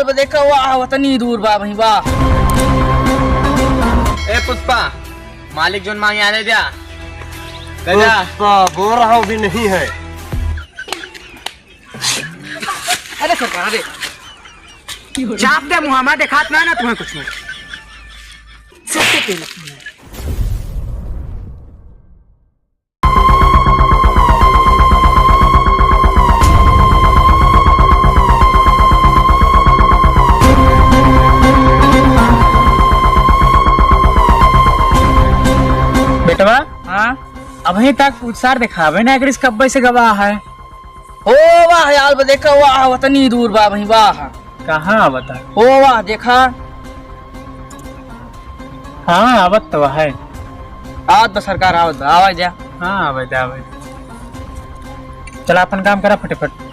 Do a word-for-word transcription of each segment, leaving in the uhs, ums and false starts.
अब देखा, वाह, वतनी दूर बा भाई, वाह। ए पुष्पा, मालिक जोन मांगे आने द्या। गजा। पुष्पा, बोल रहा हूँ, भी नहीं है। अरे सरकार, अरे। चाप दे मुँह, हमार देखात ना, ना तुम्हें कुछ नहीं। सबसे पहले तुम्हें। बेटवा, हाँ? अबहीं तक उत्साह देखावे ना करिस, कब्बे से गवा है। ओ वाह, यार, बा देखा, वाह, वतनी दूर बा भाई, वाह। कहाँ आवता? ओ वाह, देखा। हाँ, आवत तो है। आवत बा सरकार, आवत बा, आवा जा। हाँ, आवे दे, आवे दे। चला, अपन काम करा फटाफट।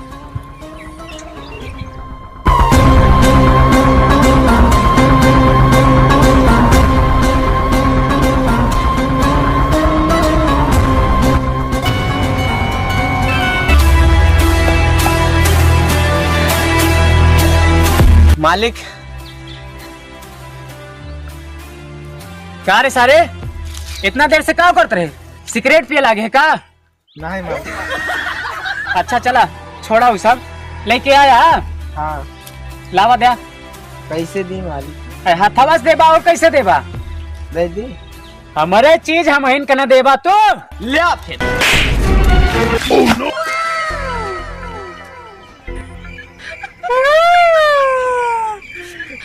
मालिक, का रे सारे, इतना देर से का करत रहे? सिगरेट पिए लागे है का? नहीं मालिक। अच्छा चला, छोड़ा उ सब। लेके आया? हाँ। लावा द्या। कैसे दी मालिक? अरे हथवा से देबा और कैसे देबा? दे दी। हमरे चीज हमहिन के न देबा तू। ल्या फिर।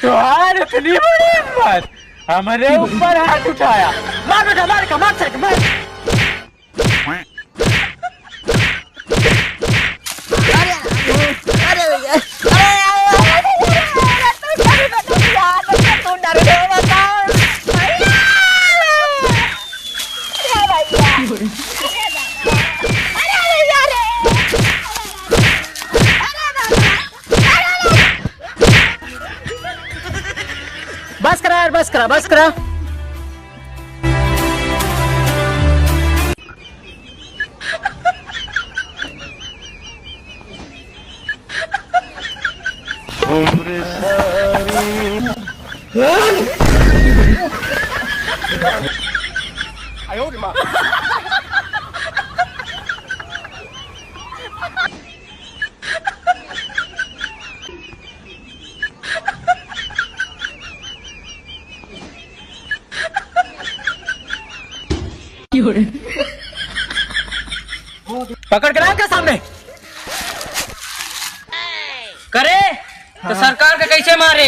तोहार इतनी बड़ी हिम्मत, हमरे ऊपर हाथ उठाया। मार बेटा, मार का, मार सर, मार। अरे, अरे भैया, अरे, अरे, अरे, तू डर गया, तू डर गया, बताओ। भैया, अरे भैया, अरे भैया रे, अरे बाबा। बस करा यार, बस करा, बस करा। पकड़ के लाओ के सामने। करे, तो हाँ। सरकार के कैसे मारे?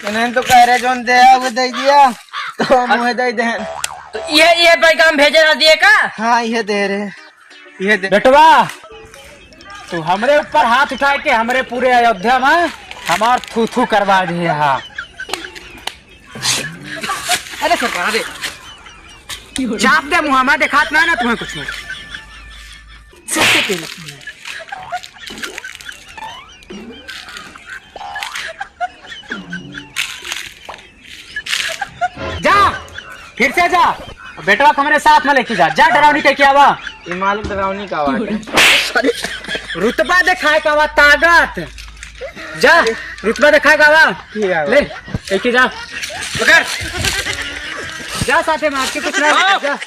इन्हें तो कह रहे, जोन दे, वो दे दिया, तो हम उहे दे दें। तो ये, ये भाई काम भेजे ना दिए का? हाँ, ये दे रहे। ये दे। बेटवा, तू हमरे ऊपर हाथ उठाए के हमरे पूरे अयोध्या में हमार थू थू करवा दिए हा। अरे सरकार, अरे। चाप दे मुँह, हमार देखात ना, ना तुम्हें कुछ नहीं। सबसे पहले जा, फिर से जा। बेटवा को हमरे साथ में लेके जा। जा, डरावनी कह के आवा। ये मालिक डरावनी का आवाज है। रुतबा देखाए का आवा, ताकत। जा, रुतबा देखाए का आवा। ठीक है। ले, लेके जा। पकड़। जा साथे में, आज के कुछ ना आओ। जा।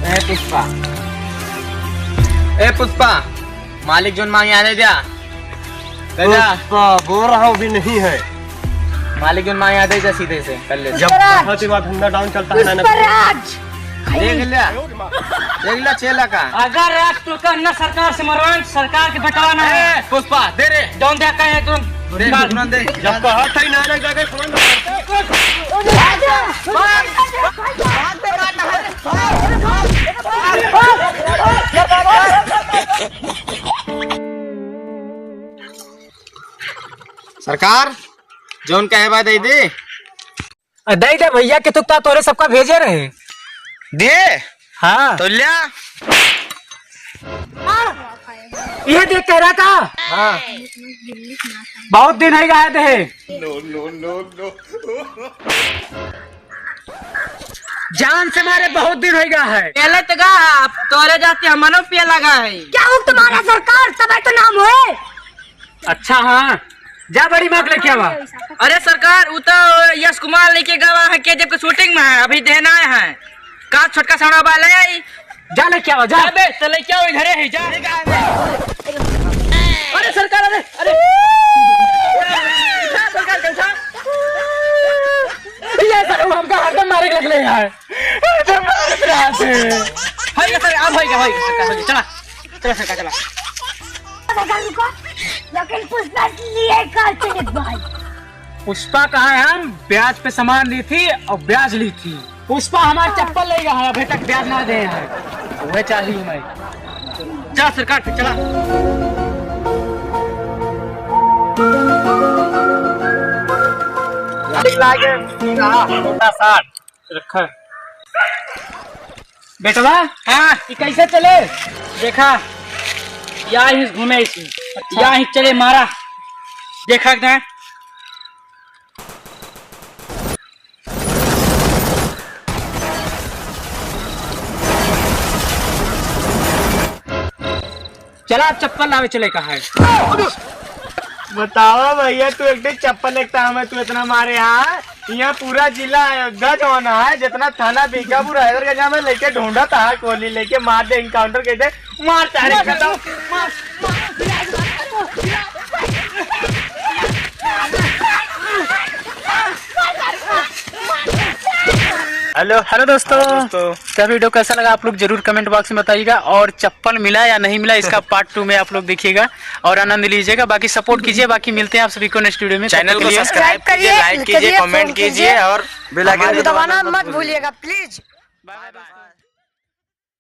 ए पुष्पा, ए पुष्पा, मालिक जोन मांगे आने द्या। गजा। पुष्पा, बोल रहा हूँ, भी नहीं है। मालिक जोन मांगे आने द्या, सीधे से कर ले। जब पुष्पराज। बहुत ही बार धंधा डाउन चलता है ना, ना। पुष्पराज। देख लिया, देख लिया चेला का। अगर रात तो का ना सरकार से मरवान, सरकार के बटवा ना। ए, पुष्पा, दे रे। जौन दे कहे तुम। दे, तुरंत दे। जब कहा था ही ना, ना, जाके फोन। सरकार, जौन कहे बा दे दे। आ, दे दे भैया, के तू का तोरे सबका भेजे रहे। दे। हाँ। तो ल्या। ये देख कह रहा था। हाँ। बहुत दिन है गया दे। No, no, no, no। जान से मारे बहुत दिन होइ गया है। पहले तो गा, अब तोरे जाते हमनो पे लगा है। क्या हुक्म तुम्हारा सरकार, तब तो नाम होए। अच्छा हाँ, जा बड़ी माँ के लेके आवा। अरे सरकार, वो तो यश कुमार लेके गवा है केजीएफ के शूटिंग में है, अभी देना है। का छोटका सड़वा बा, ले आई। जा लेके आवा, जा। जा बे, तो लेके आओ, इधरे है, जा। अरे सरकार, अरे, अरे। उठा सरकार के, उठा। ये सर, वो हमका हरदम मारे के लगले यार। हरदम मारत रहत है। भाई, ये सर, आप भाई का, भाई का, सरकार, भाई, चला। चला सरकार, चला। लेकिन पुष्पा लिए का चलित भाई। पुष्पा का है, हम ब्याज पे सामान ली थी और ब्याज ली थी। पुष्पा हमार चप्पल ले गया है, अभी तक ब्याज ना दे हैं। वह चाहिए मैं। चला सरकार, फिर चला। लागे, हाँ, साठ। रखा। बेटवा, हाँ। ई कैसे चले? देखा, या ही घूमे इसी। अच्छा। या ही चले मारा। देखा एकदम। चला, अब चप्पल लावे चले का है। बतावा भैया, तू एक ठे चप्पल एक ताम है, तू इतना मारे, हाँ? यहाँ पूरा जिला अयोध्या जौन है, जितना थाना बीकापुर, हैदरगंज में लेके ढूंढत है, गोली लेके मार दे, एनकाउंटर कर दे, मार सारे खत्म, मार। हेलो। हेलो दोस्तों। हाँ दोस्तों। तो वीडियो कैसा लगा आप लोग जरूर कमेंट बॉक्स में बताइएगा, और चप्पल मिला या नहीं मिला इसका पार्ट टू में आप लोग देखिएगा और आनंद लीजिएगा। बाकी सपोर्ट कीजिए, बाकी मिलते हैं आप सभी को नेक्स्ट वीडियो में। तब तक के लिए सब्सक्राइब कीजिए, लाइक कीजिए, कमेंट कीजिए और बेल आइकन दबाना मत भूलिएगा प्लीज। बाय बाय दोस्तों।